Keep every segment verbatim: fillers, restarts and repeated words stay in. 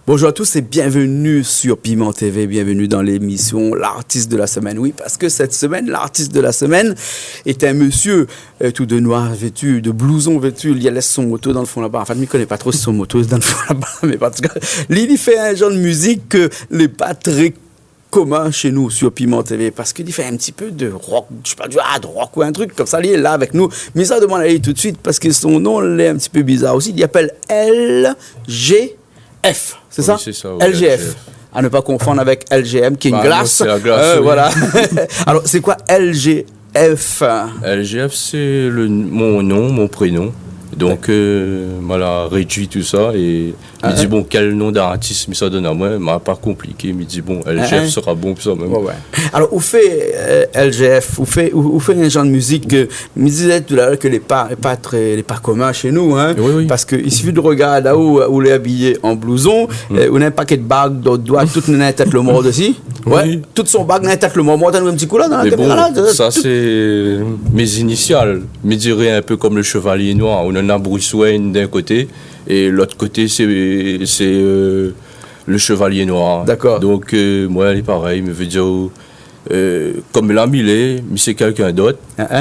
Bonjour à tous et bienvenue sur Piment T V, bienvenue dans l'émission L'artiste de la semaine. Oui, parce que cette semaine, l'artiste de la semaine est un monsieur, euh, tout de noir vêtu, de blouson vêtu, li la lès son moto dan le fon laba. Anfin, mi koné pa tro si son moto lé dan le fon laba, mé an tou ka, li, li fé in janr de mizik ke lé pa tré komin shé nou sur Piment T V, parske li fé in ti pé de rock, mi sé pa, du hard rock ou in trik konmsa, li lé la avèk nou. Mi sa demann ali tout de suit, parske son non lé in ti pé bizar osi, li apèl L G F, sé sa ? Oui, sé sa, oui, L G F. L G F. À ne pas confondre avec L G M, qui est une glace. Bah non, c'est la glace, oui. Voilà. Alors, c'est quoi L G F ? L G F, c'est le, mon nom, mon prénom. Donc, euh, ma la rédui tout sa é mi di, bon, kèl non d'artis mi sa donn amoin, ma pa konpliké, mi di, bon, L G F sera bon pou sa mèm. Ouais, ouais. Alors, ou fé, euh, L G F, ou fé, ou, ou fé in janr de mizik ke, mi té di talèr ke lé pa, lé pa tré, lé pa komin shé nou, hein, oui, oui, parske i sifi de regard aou, ou lé abiyé an blouson, euh, ou na in pakèt bag dan out doi, tout néna in tèt lemor dési. Ouais, oui, tout son bag néna in tèt lemor. Mont anou in ti kou la, dan la kaméra la, tout. Mé bon, sa sé mé inisial. Mi diré in pé konm le Chevalier Noir, ou na Bruce Wayne d'in koté, é lot koté sé, sé, euh, le Chevalier Noir. D'accord. Donk, euh, moin lé parèy, mi vé dir, euh, konm la mi lé, mi sé kèlkin d'ot,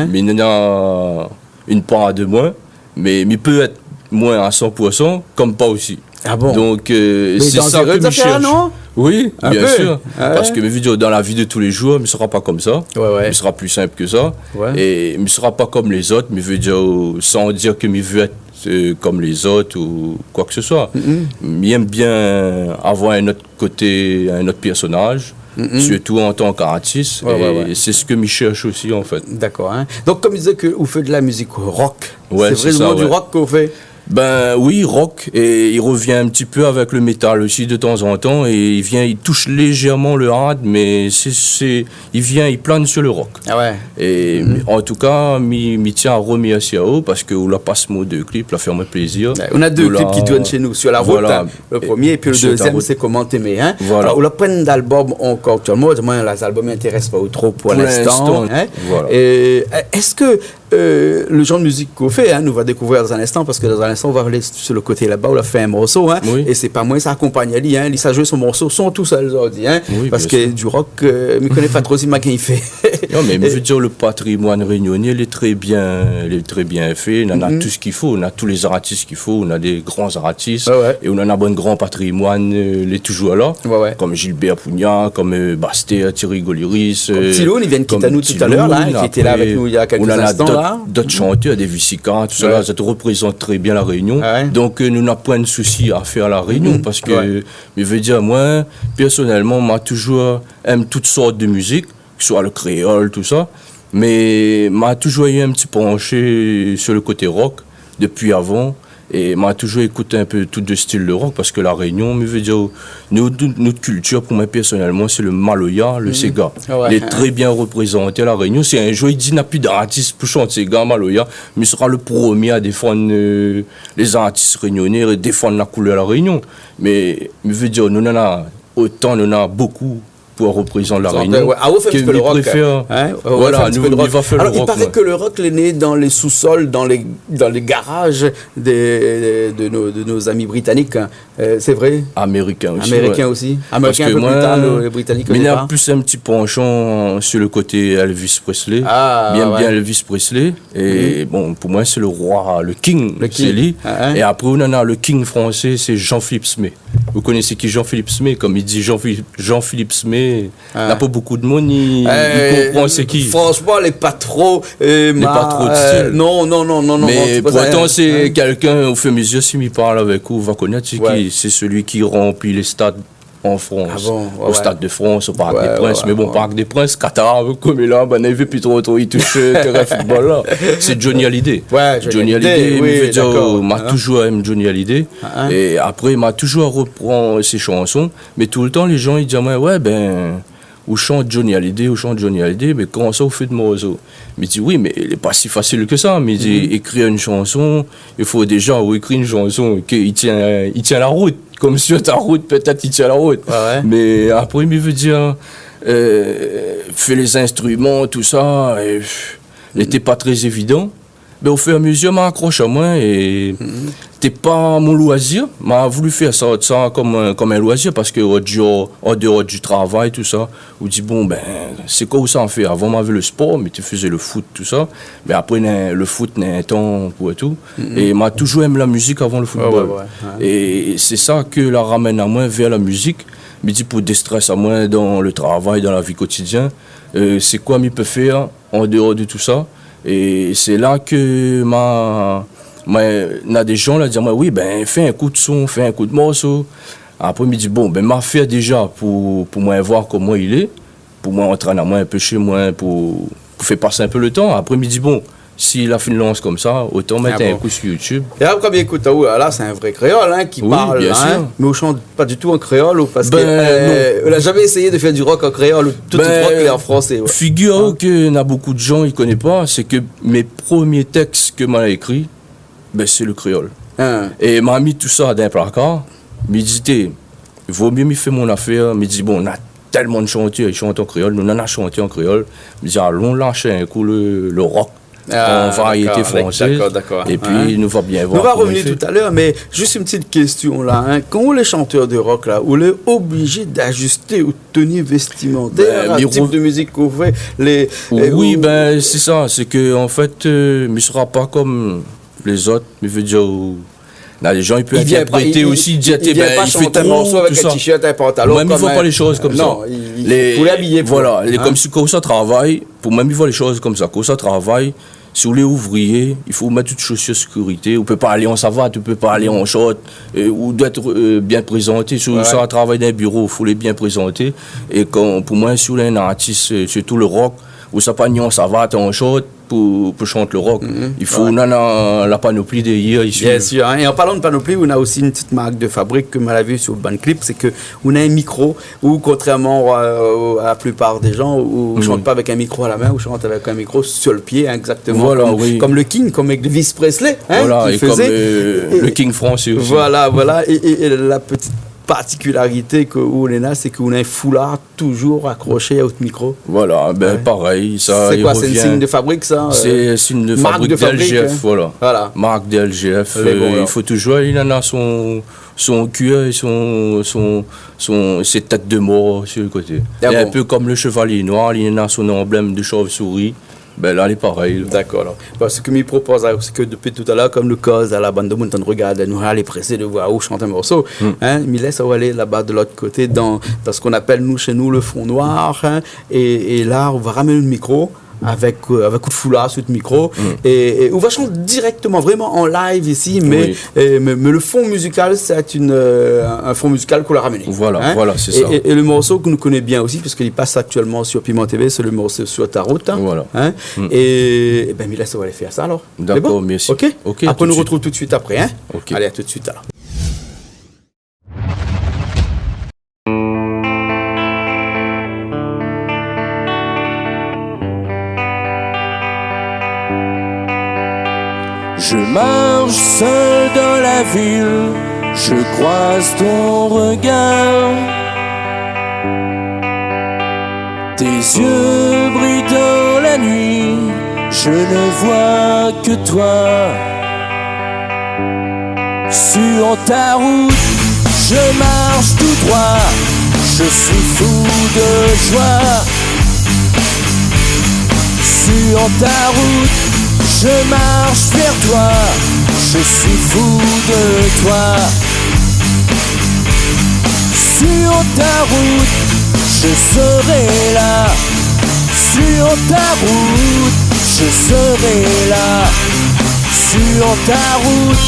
mé néna in par de moin, mé mi pé èt moin a san pour san, konm pa osi. Ah bon ? Donk, euh, sé sa ke mi shèrsh. Mé dan zafèr, non ? Oui, bien sir. Ah ouais. Parske mi vé dir, dan la vi de tou lé jour, mi sera pa konmsa. Ouais, ouais. Mi sera pli sinp ke sa. Ouais. É mi sera pa konm lézot, mi vé dir, san dir ke mi vé èt, euh, konm lézot ou koi ke se soi. Mm. Mi èm bien avoir in ot koté, in ot pèrsonaz, sirtou an tan k'artis. Ouais, ouais, ouais. É sé sak mi shèrsh osi, an fèt. D'accord, hein. Donk, konm mi té di, ke ou fé de la mizik rock. Ouais, sé sa, ouais. Sé vréman du rock ke ou fé ? Ben oui, rock, é i revien in ti pé avèk le métal osi de tan zan tan, é i vien, i toush léjèrman le hard, mé sé, sé, i vien, i plane sur le rock. Ah ouais. É an tou ka, mi, mi tien a remèrsié aou parske ou la pas mon dé klip, la fé amoin plézir. Ouais, ou na dé klip ki tourn shé nou, Sur la route, hein, le premié, épi le dézièm, sé Comment t'aimer, hein. Voilà. Alor, ou la pa in album ankor aktièlman, moin, lé album i intérès pa aou tro pou linstan, hein. Pou linstan, voilà. É, euh, èske, euh, le janr de mizik ke ou fé, hein, nou va dékouvrir dan in instan, parske dan in instan, nou va alé sur le koté laba, ou la fé in morso, hein. Oui. É sé pa moin, sa akonpagn ali, hein. Li sa zoué son morso, son tousèl, zordi, hein. Oui, bien sir. Parske du rock, euh, mi koné pa tro si ma gingn fé. Non, mé mi vé dir, le patrimoine rényoné, lé tré bien, lé tré bien fé. Nana tout sak i fo, nana tout lé zartis k'i fo, nana dé gran zartis. Ouais, ouais. É nana bann gran patrimoine, euh, lé toujour la. Ouais, ouais. Konm Gilbert Pougnard, konm, euh, Baster, Thierry Gaulieris, konm, euh, Tiloun, i vien kit anou talèr la, hein, ki lété la avèk nou néna dot, dot shantèr, David Sicard, tout sa la, sa i reprézant tré bien La Rényon. Ah ouais. Donk, euh, nou na poin de sousi a fèr La Rényon, parske, mi vé dir, moin, pèrsonèlman, ma toujour èm tout sort de mizik, ke se soi le kréol, tout sa. Mé ma toujour u in ti panché sur le koté rock dopi avan. É ma toujour ékout in pé tout de stil de rock, parske La Rényon, mi vé dir, nout, nout kiltir, pou moin pèrsonèlman, sé le maloya, le séga. Ah ouais. Lé tré bien reprézanté La Rényon. Si in jour i di na pi d'artis pou shant séga, maloya, mi sera le promié a défann, euh, lé zartis rényoné, é défann la koulèr La Rényon. Mé mi vé dir, nou nana otan, nou nana bokou pou reprézant La Rényon. Ouais. Ah, ou fé in ti pé de rock, hein ? Voilà, nou, nou va fé le rock, ouais. Alor, i paré ke le rock lé né dan lé sou-sol, dan lé, dan lé garaz de, de nos, de nos amis britanniques, hein. Euh, sé vré ? Amérikin osi, ouais. Amérikin osi. Amérikin in pé pli tar, lé Britanik o dépar. Parske moin, mi na plis in ti panshan sur le koté Elvis Presley. Ah, ouais. Mi èm bien Elvis Presley. É bon, pou moin, sé le roi, le king, sé li. Le king. Ah, hein. É apré, ou nana le king fransé, sé Jean-Philippe Smé. Ou koné sé ki Jean-Philippe Smé ? Konm i di Jean-Philippe, Jean-Philippe Smé, na pa bokou de moun i, i konpran sé ki. Fransman, lé pa tro, euh, lé pa tro de stil. Non, non, non, non, non. Mé pourtan, sé kèlkin, o fur é a mezur, si mi parl avèk ou, ou va konèt sé ki. Sé sélui ki ranpli lé stad an Frans. Ah bon ? Ouais, ouais. O Stad de Frans, o Parc des Princes. Ouais, ouais. Mé bon, Parc des Princes, Qatar, konm lé la, banna i vé pi tro, tro i toush, euh, térin football la. Sé Johnny Hallyday. Ouais, Johnny Hallyday, oui, dakor. Johnny Hallyday, mi vé dir, ma toujour èm Johnny Hallyday. Hein ? É apré, ma toujour repran sé shanson. Mé toultan, lé jan i di amoin, ouais, ben, ou shant Johnny Hallyday, ou shant Johnny Hallyday, mé koman sa ou fé de morso ? Mi di, oui, mé lé pa si fasil ke sa. Mi di, ékrir in shanson, i fo déja ou ékri in shanson ke i tien, i tien la rout. Konm sur ta rout, pétèt i tien la rout. Ouais, ouais. Mé apré, mi vé dir, euh, fé lé zinstriman, tout sa, é, pff, lété pa tré évidan. Bin, o fur é a mezir, ma akros amoin é té pa mon loizir. Ma voulu fé sa, sa kom, kom in loizir, parske an déor, an déor du travay, tousa, ou di, bon, bin, sé koi ou sa fé ? Avan, ma fé le spor, mi té fé le foot, tousa. Mé apré, néna le foot, néna in tan pou tou. É ma touzour èm la mizik avan le football. Ouais, ouais, ouais. É sé sa ke la ramèn amoin vèr la mizik. Mi di, pou déstrès amoin dan le travay, dan la vi kotidien, euh, sé koi mi pé fèr an déor de tousa ? É sé la ke ma, ma, na dé jan la di amoin, oui, bin, fé in kou de son, fé in kou de morso. Apré, mi di, bon, bin, ma fé déza pou, pou moin voir koman i lé, pou moin antrèn amoin in pé shé moin, pou, pou fé pas in pé le tan. Apré, mi di, bon, si la fine lans komsa, otan mèt in kou sur YouTube. É la, kom i ékout aou la, sé in vré kréol, hein, ki parl, bien sûr. Mé ou shant pa ditou an kréol, ou parske, euh, ou la zamé éséyé de fèr du rock an kréol, ou tout out rock lé an fransé, ouais. Figir aou ke na bonpé de jan i koné pa, sé ke mé promié tèks ke ma ékri, bin, sé le kréol. É ma mi tousa dan in plakar, mi di, té, vo mié mi fé mon afèr, mi di, bon, na tèlman de shantèr i shant an kréol, nou nana shanté an kréol, mi di, alon lash in kou le, le rock an variété fransé, dakor, dakor. Épi nou va bien voir koman i fé. Nou va revnir talèr, mé zis in ti késtion la, hein. Kan ou lé shantèr de rock la, ou lé oblizé d'azisté out teni véstimantèr, le tip de mizik ou fé, lé, euh, oui, bin, sé sa, sé ke, an fèt, euh, mi sra pa kom lézot, mi vé dir, na dé jan i pé intèrprété osi, i vien pa shant in morso avèk in t-shirt, in pantalon. Moin, mi voi pa lé shoz komsa. Non, i, i, pou lé abiyé, voilà, lé komsi kan ou sa travay, pou moin, mi voi lé shoz komsa. Kan ou sa travay, si ou lé ouvrié, i fo ou mèt out shosir sékirité. Ou pé pa alé an savat, ou pé pa alé an short, euh, ou doi èt, euh, bien prézanté. Si ou sa travay dan in biro, fo lé bien prézanté. É kan, pou moin, si ou lé in artis, euh, sirtou le rock, ou sa pa ni an savat, an short, pou, pou shant le rock. I fo ou nana la panopli dèrièr, isi. Bien sûr, hein. É an parlan de panopli, ou na osi in ti mark de fabrik ke ma la vi sur le bann clip, sé ke ou na in mikro, ou kontrèrman a, a la plipar dé jan, ou shant pa avèk in mikro a la min, ou shant avèk in mikro sur le pié, hein, exactement. Voilà, oui. Kom, kom le King, kom Elvis Presley, hein, voilà, ki fé, kom, euh, le King fransé osi. Voilà, voilà. É, é, é la ti partikilarité ke ou néna, sé ke ou na in foular touzour akroshé a out mikro. Voilà, bin, parèy, sa i revien. Sé koi, sé in sign de fabrik, sa, euh, mark de fabrik, hein ? Sé sign de fabrik, D L G F, voilà. Voilà. Mark D L G F, lé bon, euh, alor. I fo touzour, li nana son, son kuir é son, son, son, sé tèt de mor sur le koté. Ah bon ? In pé kom le shevalié noir, li nana son anblèm de shov-souri. Bin, la, lé parèy, la. Dakor, alor. Bon, sak mi propoz, hein, sé ke dopi talèr, kom nou koz la, la bann demoun i rogard, nou lé présé de voir ou shant in morso, hein, mi lès aou alé laba de lot koté, dan, dan sak nou apèl, nou, shé nou, le fon noir, hein, é, é la, ou va ramenn le mikro avèk, euh, avèk out foular sur le mikro, é, é ou va shant dirèkteman, vréman an live isi, mé, euh, mé, mé le fon mizikal, sé in, euh, in, in fon mizikal k'ou la ramené. Voilà, voilà, sé sa. É, é le morso ke nou koné bien osi, parske li pas aktièlman sur Piment T V, sé le morso Sur ta route, hein. Voilà. É, é bin, mi lès aou alé fé sa, alor. Dakor, mèrsi. Sé bon ? OK ? OK, a tout de suite. Apré, nou retrouv tout de suite apré, hein. OK. Alé, a tout de suite, alor. Je marche seul dans la ville, je croise ton regard. Tes yeux brillent dans la nuit, je ne vois que toi. Sur ta route, je marche tout droit, je suis fou de joie. Sur ta route, je marche vers toi, je suis fou de toi. Sur ta route, je serai là. Sur ta route, je serai là. Sur ta route.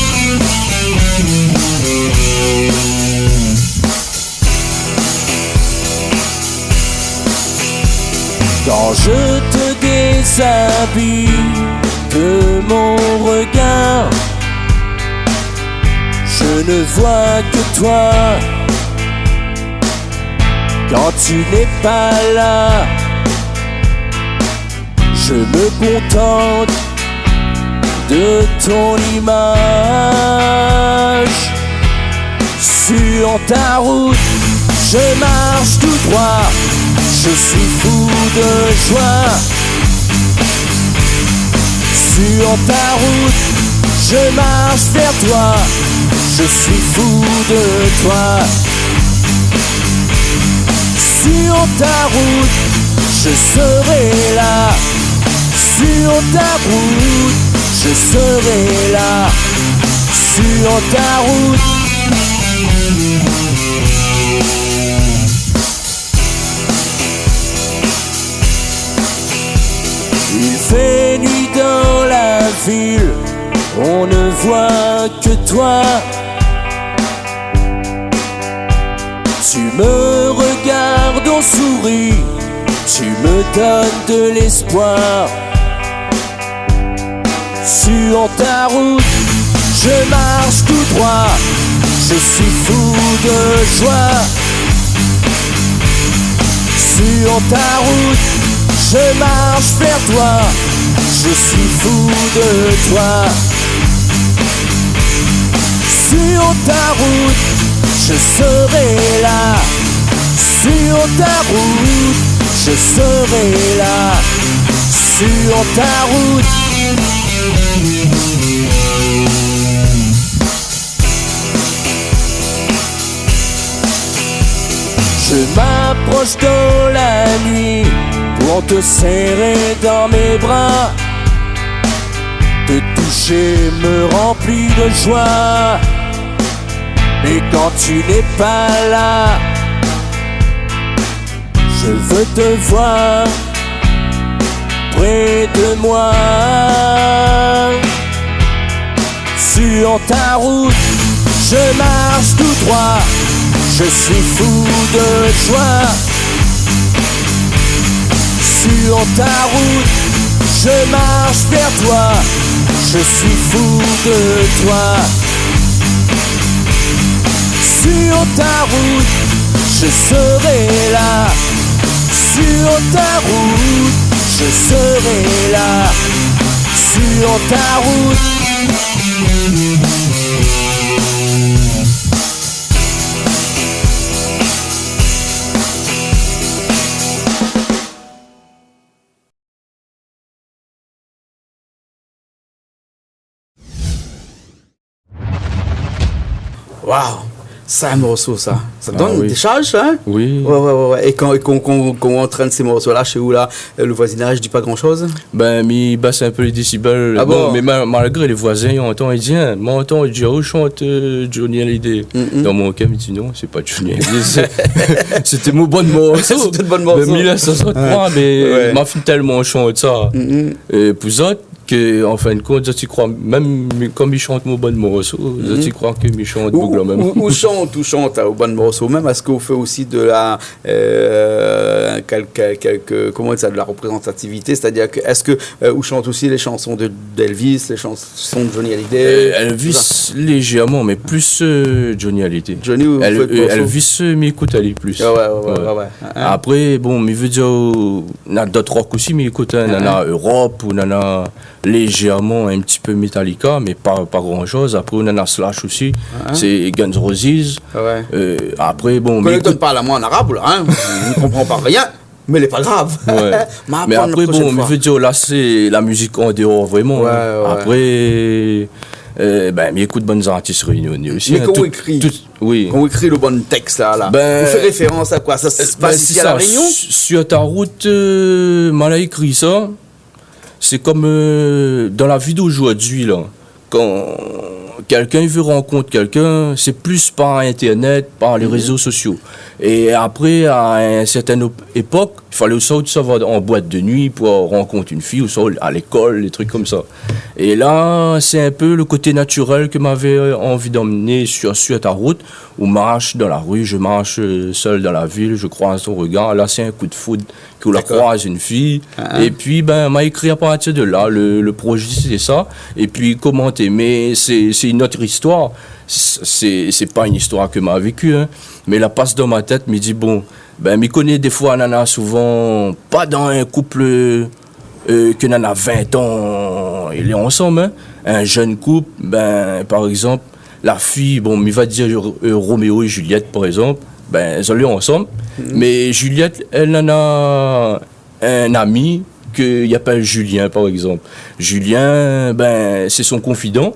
Quand je te déshabille de mon regard, je ne vois que toi. Quand tu n'es pas là, je me contente de ton image. Sur ta route, je marche tout droit, je suis fou de joie. Sur ta route, je marche vers toi, je suis fou de toi. Sur ta route, je serai là. Sur ta route, je serai là. Sur ta route. Il fait nuit dans la ville, on ne voit que toi. Tu me regardes, on sourit, tu me donnes de l'espoir. Sur ta route, je marche tout droit, je suis fou de joie. Sur ta route, je marche vers toi, je suis fou de toi. Sur ta route, je serai là. Sur ta route, je serai là. Sur ta route. Je m'approche dans la nuit pour te serrer dans mes bras. Te toucher me remplit de joie. Et quand tu n'es pas là, je veux te voir près de moi. Sur ta route, je marche tout droit, je suis fou de joie. Sur ta route, je marche vers toi, je suis fou de toi. Sur ta route, je serai là. Sur ta route, je serai là. Sur ta route. Waouh, sa in morso sa. Sa i donn dé sharj sa, in ? Ah oui. Oui. Ouais, ouais, ouais, ouais. É kan, kan, kan, kan ou antrèn sé morso la shé ou la, euh, le voisinaz i di pa gran shoz ? Ben, mi bas in pé lé désibèl. Ah bon ? Bon, mé ma-, malgré lé voizin i antann, i di, in, mi antann i di, ou shant, euh, Johnny Hallyday. Mm, mm. Dan mon kèr mi di non, sé pa Johnny Hallyday, sé, sété mon bann morso. Sété out bann morso. Mé mi la sa sort pa, mé ma fine tèlman shant sa. Mm, mm. É pou zot, ke, an fin de kont, zot i kroi, mèm mi, kom mi shant mon bann morso, zot i kroi ke mi shant boug la mèm. Ou, ou, ou shant, ou shant, euh, out bann morso mèm, èske ou fé osi de la, euh, kèl-, kèl-, kèlke, koman i di sa, de la reprézantativité, sétadir ke, èske, euh, ou shant osi lé shanson de, d'Elvis, lé shanson de Johnny Hallyday, tout sa ? Euh, Elvis, léjèrman, mé plis, euh, Johnny Hallyday. Johnny, ou fé out morso ? Elvis, euh, mi ékout ali plis. Ah ouais, ouais, ouais, ouais, ouais. Apré, bon, mi vé dir, euh, na dot rock osi, mi ékout, in, nana Europe, ou nana léjèrman in ti pé Metallica, mé pa, pa gran shoz. Apré, ou nana Slash osi, sé Guns Roses. Ah ouais. Euh, apré, bon, mi ékout pa la mwa an arab la, in. Mi konpran pa rien, mé lé pa grav. Ouais. Mé apré, bon, mi vé dir, la, sé la mizik an déor, vréman, in. Ouais, ouais. Apré, euh, ben, mi ékout bann zartis rényoné osi, in. Mé kan ou ékri, tout, tout, oui. Kan ou ékri le bann tèks la, la, ou fé référans a koi ? Sa i pas isi a La Rényon ? Su-, Sur ta route, euh, ma la ékri sa. Sé kom, euh, dan la vi d'ojourdui la, kan kèlkin i vé rankont kèlkin, sé plis par internet, par lé rézo sosio. É apré, a in sèrtin op-, épok, i falé ou sort, ou sava an boit de nui pou rankont in fi, ou sort a lékol, dé trik komsa. É la, sé in pé le koté natirèl ke mavé anvi d'amné sur, Sur ta route, ou marsh dan la ri, je marche, euh, seul dans la ville, je croise ton regard. La, sé in kou d'foud. Ke ou la kroiz in fi. Dakor. Ah, ah. Épi, ben, ma ékri a partir de la, le, le projé, sé sa. Épi, koman té, mé sé, sé in ot istoir. Sé, sé, sé pa in istoir ke ma véki, in. Mé la pas dan ma tèt, mi di, bon, ben, mi koné défoi, nana souvan pa dan in koup, euh, ke nana vin tan, i lé ansanm, in. In jenn koup, ben, par égzanp, la fi, bon, mi va dir, euh, Roméo é Juliette, par égzanp, ben, zot lé ansanm. Mhm. Mé Juliette, èl nana in ami ke li apèl Julien, par égzanp. Julien, bin, sé son konfidan.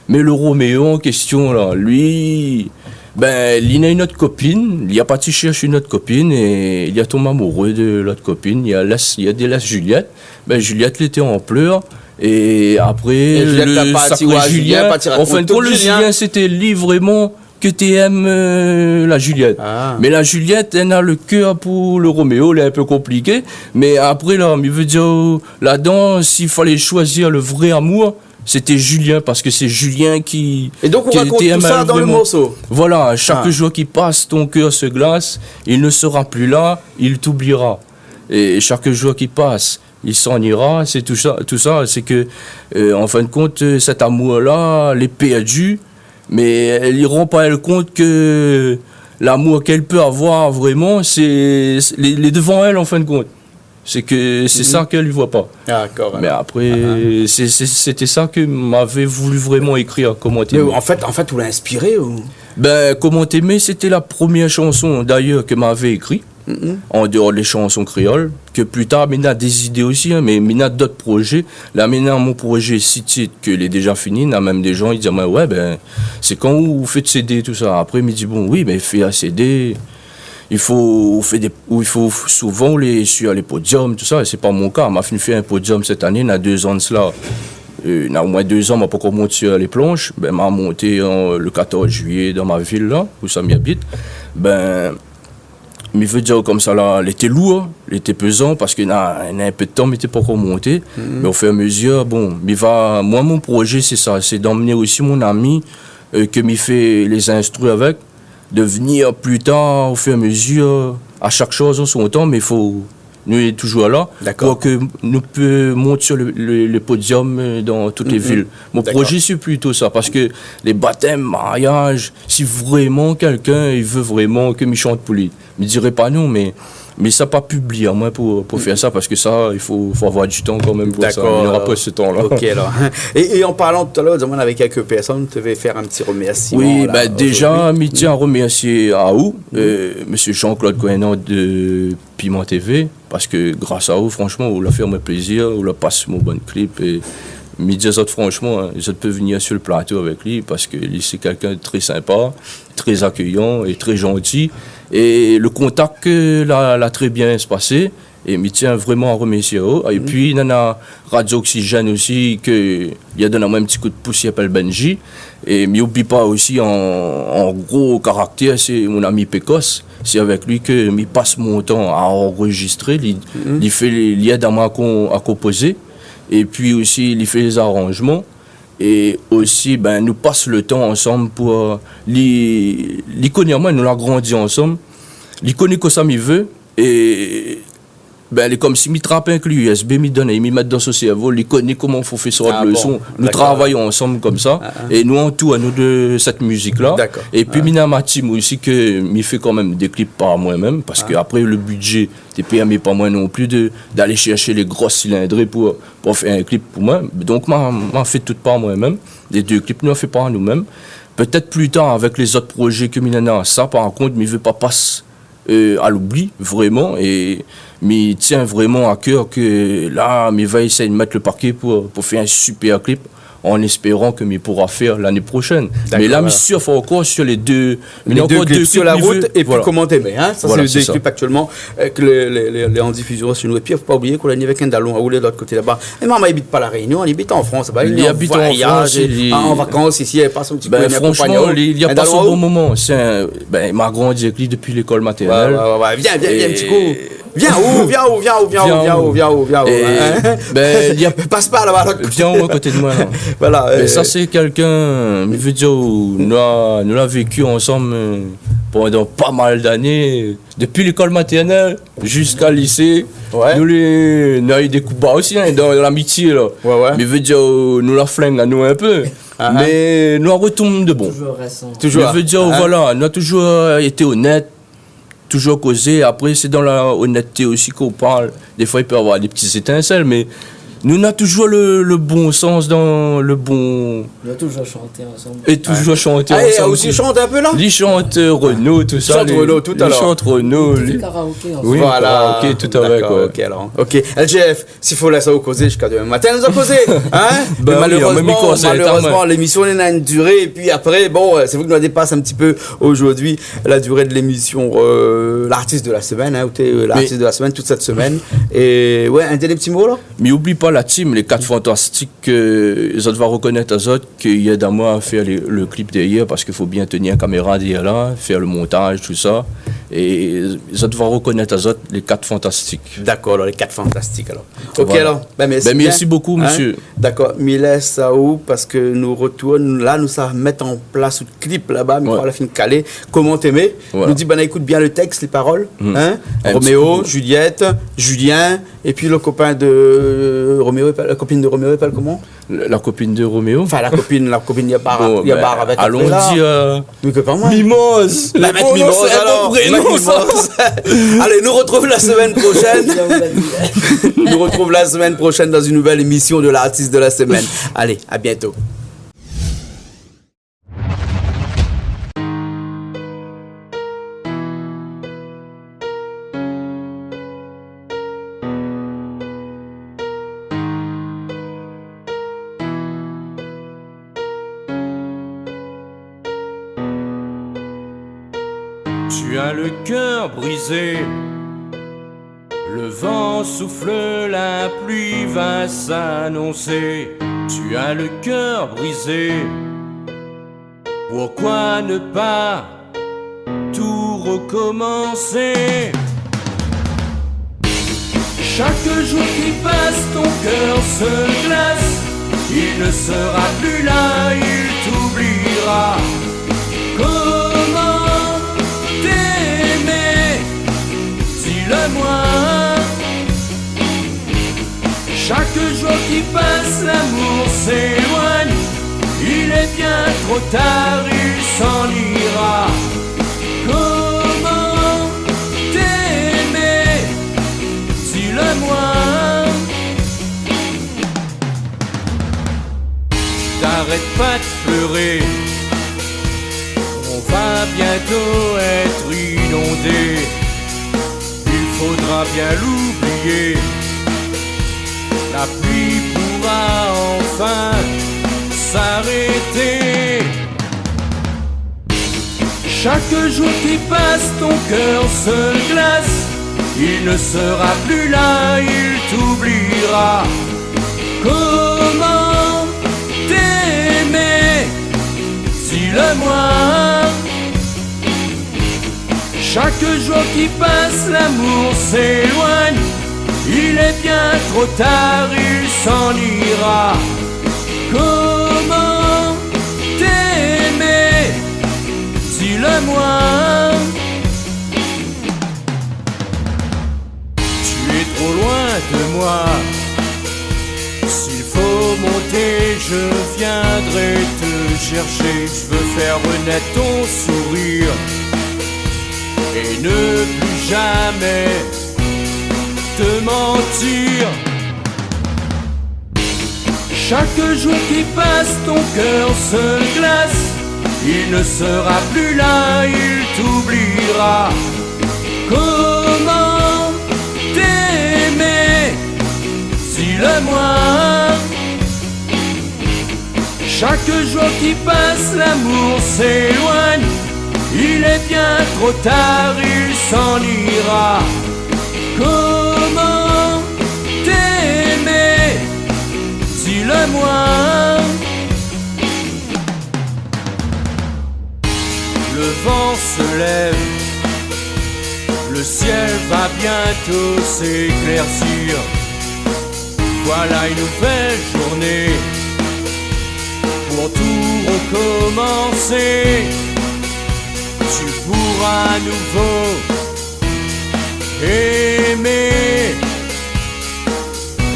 Mé le Roméo an késtion la, li, bin, li na in ot kopine, li la parti shèrsh in ot kopine é li la tonm amouré de lot kopine, li la lès, li la délès Juliette. Bin, Juliette, li lété an plèr. É apré, é Juliette la parti, sakré Julien, an fin de kont, le Julien, sété li vréman ke té èm, eu, la Juliette. Ah. Mé la Juliette, èl na le kèr pou le Roméo, lé in pé konpliké. Mé apré la, mi vé dir, ladan, si falé shoizi le vré amour, sété Julien, parske sé Julien ki, ki té èm vréman. É donk, ou rakont tout sa dan le morso ? Voilà, chaque jour qui passe, ton cœur se glace, il ne sera plus là, il t'oubliera. Et chaque jour qui passe, il s'en ira, sé tout sa, tout sa, sé ke, eu, an fin de kont, eu, sèt amour-la, lé pèrdi, mé èl i rann pa èl kont ke lamour k'èl pé avoir vréman, sé, sé, lé, lé dovan èl, an fin de kont. Sé ke, sé sa k'èl i voi pa. Dakor. Mé apré, sé, sé, sété sa ke mavé voulu vréman ékrir, Koman t'aimé. Mé an fèt, an fèt, ou la inspiré, ou ? Bin, Koman t'aimé, sété la promièr shanson, dayèr, ke mavé ékri. An déor dé shanson kréol, ke pli tar, mi na dé zidé osi, in, mé mi na dot projé. La, mi na mon projé Sitit, ke lé déza fini, na mèm dé jan i di amwin, « Wé, bin, sé kan ou fé out CD, tout sa ? » Apré, mi di, « Bon, wi, mé fé in CD, i fo fé dé, ou i fo souvan alé sur lé podium, tout sa. » É sé pa mon ka. Ma fine fé in podium sèt ané, na dé zan de sela. Eu, na omwin dé zan, ma pankor mont sur lé plansh. Bin, ma monté, eu, le katorz juiyé dan ma vil, la, ousa mi abit. Bin, mi vé dir konmsa la, lété lour, lété pézan, parske na, na in pé de tan, mi té pankor monté. Mé o fur é a mezir, bon, mi va, mwin, mon projé, sé sa, sé d'amenn osi mon ami, eu, ke mi fé lé zinstru avèk, de vnir pli tar, o fur é a mezir, a shak shoz an son tan, mé fo, nou lé touzour la, pou ke nou pé mont sur le, le, le podium, eu, dan tout lé vil. Mon projé, sé plito sa, parske lé batèm, mariaz, si vréman kèlkin i vé vréman ke mi shant pou li, mi diré pa non, mé, mé sa pa pibli amwin pou, pou fé sa, parske sa, i fo, fo avoir di tan kanmèm pou sa. Dakor. Mi nora pa se tan-la. OK, alor. É, é an parlan talèr, ou la di amwin, navé kèlk pèrsone, ou té vé fé in ti remèrsiman. Wi, la, bin, déza, mi tien a remèrsié aou, eu, mésyé Jean-Claude Coinant de Piment TV, parske gras a ou, franshman, ou la fé amwin plézir, ou la pas mon bann klip, é mi di azot franshman, in, zot pé vnir sur le plato avèk li, parske li, sé kèlkin de trè sinpa, trè akéyan é trè zanti. É le kontak, eu, la, la trè bien pasé, é mi tien vréman a remèrsié aou. É pi, nana Radio Oxygène osi, ke li la donn amwin in ti kou d'pous, i apèl Benji. É mi oubli pa osi an, an gro karaktèr, sé mon ami Pékos. Sé avèk li ke mi pas mon tan a anrezistré. Li, li fé, li èd amwin a kon-, a konpozé. É pi osi, li fé lé zaranzman. É osi, bin, nou pas le tan ansanm pou, eu, li, li koné amwin, nou la grandi ansanm. Li koné kosa mi vé. É Bin, lé konmsi mi trap in kli USB, mi donn ali, mi mèt dan son sèrvo, li koné koman fo fé sort le son. Ah bon, dakor. Nou travay ansanm konmsa, é nou antour anou de sèt mizik-la. Dakor. É pi, mi na ma team osi ke mi fé kanmèm dé klip par mwin-mèm, parske apré, le bidjé té pèrmé pa mwin non pli de, d'alé shèrshé lé gro silindré pou, pou fé in klip pou mwin. Donk, ma, ma fé tout par mwin-mèm. Lé dé klip, nou la fé par nou-mèm. Pétèt pli tar, avèk lé zot projé ke mi nana, sa, par kont, mi vé pa pas eu, a loubli, vréman, é mi tien vréman a kèr ke la, mi va éséy mèt le paké pou, pou fé in super klip, an éspéran ke mi poura fé lané proshèn. Dakor, voilà. Mé la, mi surf ankor sur lé dé, mi na ankor dé klip sur la rout, é pi Koman t'aimé, in. Voilà, sé sa. Sa, sé lé dé klip aktièlman, eu, ke lé, lé, lé, lé an difizion sur nou. É pi, fo pa oublié ke ou la ni avèk in dalon aou, lé lot koté laba. É momon i abit pa La Rénion, li abit an Frans, ba, li abit an Frans, li lé an vakans isi, li pas in ti kou, li akonpagn aou. Bin, franshman, li, li la pas in bon moman. Sé in, bin, ma grandi avèk li dépi lékol matèrnèl. Wé, wé, wé, wé. Vien, vien, vien in ti kou. Vien ou, vien ou, vien ou, vien ou, vien ou, vien ou, vien ou, in. Bin, li la pas par laba, lot koté. Vien ou a koté de mwin, la. Voilà. Mé eu, sa, sé kèlkin, mi vé dir, nou la, nou la véki ansanm, eu, pandan pa mal d'ané. Dépi lékol matèrnèl ziska lisé, nou lé, nou la u dé kou d'ba osi, in, dan lamitié, la. Wé, wé. Mé vé dir, eu, nou la fling anou in pé. Ah, ah. Mé nou la rotourn de bon. Touzour résant. Touzour. Mé vé dir, ah, voilà, nou la touzour, eu, été onèt, touzour kozé. Apré, sé dan la onètté osi k'ou parl. Défoi, i pé avoir dé ti zétinsèl, mé Nou na toujour le, le bon sans dan le bon... Nou la toujour shanté ansanm. É toujour shanté ansanm osi. Ah, é osi shant in pé la ? Li shant, euh, Renaud, tousa. Li shant Renaud, tout alor. Li shant Renaud, li fé karaoké ansanm. Oui, voilà, karaoké, tout avèk, ouais. D'accord, ok, alor. Ok, L G F, si fo lès aou kozé ziska demin matin, nou sa kozé, hein ? Bin oui, mé malérezman, mi konsèy, malérezman, lémisyon néna in diré, épi apré, bon, euh, sé vré ke nou la dépas in ti pé zordi la diré de lémisyon, euh, l'artiste de la semaine, hein, ou té, euh, l'artiste de la semaine, tout sèt semèn. É ouais, in dernié ti mo la ? Mé oubli pa la team, les Quatre Fantastiques, euh, zot va rekonèt azot, ki èd amoin a fèr le, le clip dèrièr, parske fo bien tenir kaméra dèrièr la, fèr le montaz, tousa. É zot va rekonèt azot, les Quatre Fantastiques. D'accord, alor, les Quatre Fantastiques, alor. Ok, voilà. Alor, bin, mèrsi bien. Bin, mèrsi bokou, mésyé. Hein ? D'accord, mi lès aou, parske nou rotourn, la, nou sa mèt an plas out clip laba, mi kroi la fine kalé. Koman t'aimer. Voilà. Nou di, bin, ékout bien le tèks, les paroles, hein ? In ti pé. Roméo, Juliette, Julien, épi le kopin de, euh, Roméo, la kopine de Roméo, i apèl koman ? La, la kopine de Roméo ? Anfin, la kopine, la kopine, li la bar, li la bar avèk apré la. Bon, bin, alon dir, euh, Mimoz. Mimoz. Bin, mèt Mimoz, alor. Mèt Mimoz. Allez, nou retrouv la semèn proshèn. Nou retrouv la semèn proshèn dan in nouvèl émisyon de l'artiste de la semaine. Allez, à bientôt. Tu as le cœur brisé, le vent souffle, la pluie va s'annoncer. Tu as le cœur brisé, pourquoi ne pas tout recommencer ? Chaque jour qui passe, ton cœur se glace. Il ne sera plus là, il t'oubliera. Comment t'aimer ? Dis-le-moi. Chaque jour qui passe, l'amour s'éloigne. Il est bien trop tard, il s'en ira. Comment t'aimer ? Dis-le-moi. T'arrêtes pas de pleurer. On va bientôt être inondé. Il faudra bien l'oublier. La pluie pourra enfin s'arrêter. Chaque jour qui passe, ton cœur se glace. Il ne sera plus là, il t'oubliera. Comment t'aimer ? Dis-le-moi. Chaque jour qui passe, l'amour s'éloigne. Il est bien trop tard, il s'en ira. Comment t'aimer ? Dis-le-moi. Tu es trop loin de moi. S'il faut monter, je viendrai te chercher. Je veux faire renaître ton sourire et ne plus jamais te mentir. Chaque jour qui passe, ton cœur se glace. Il ne sera plus là, il t'oubliera. Comment t'aimer ? Dis-le-moi. Chaque jour qui passe, l'amour s'éloigne. Il est bien trop tard, il s'en ira. Comment t'aimer ? Dis-le-moi. Le vent se lève, le ciel va bientôt s'éclaircir. Voilà une nouvelle journée pour tout recommencer. Tu pourras à nouveau aimer.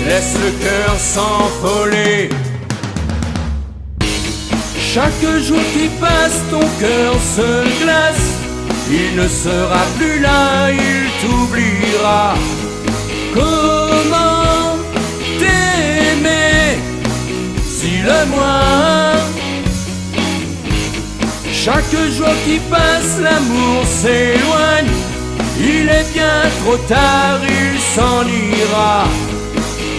Laisse le cœur s'envoler. Chaque jour qui passe, ton cœur se glace. Il ne sera plus là, il t'oubliera. Comment Dis-le-moi. Chaque jour qui passe, l'amour s'éloigne. Il est bien trop tard, il s'en ira.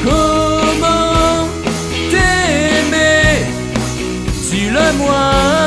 Comment t'aimer ? Dis-le-moi.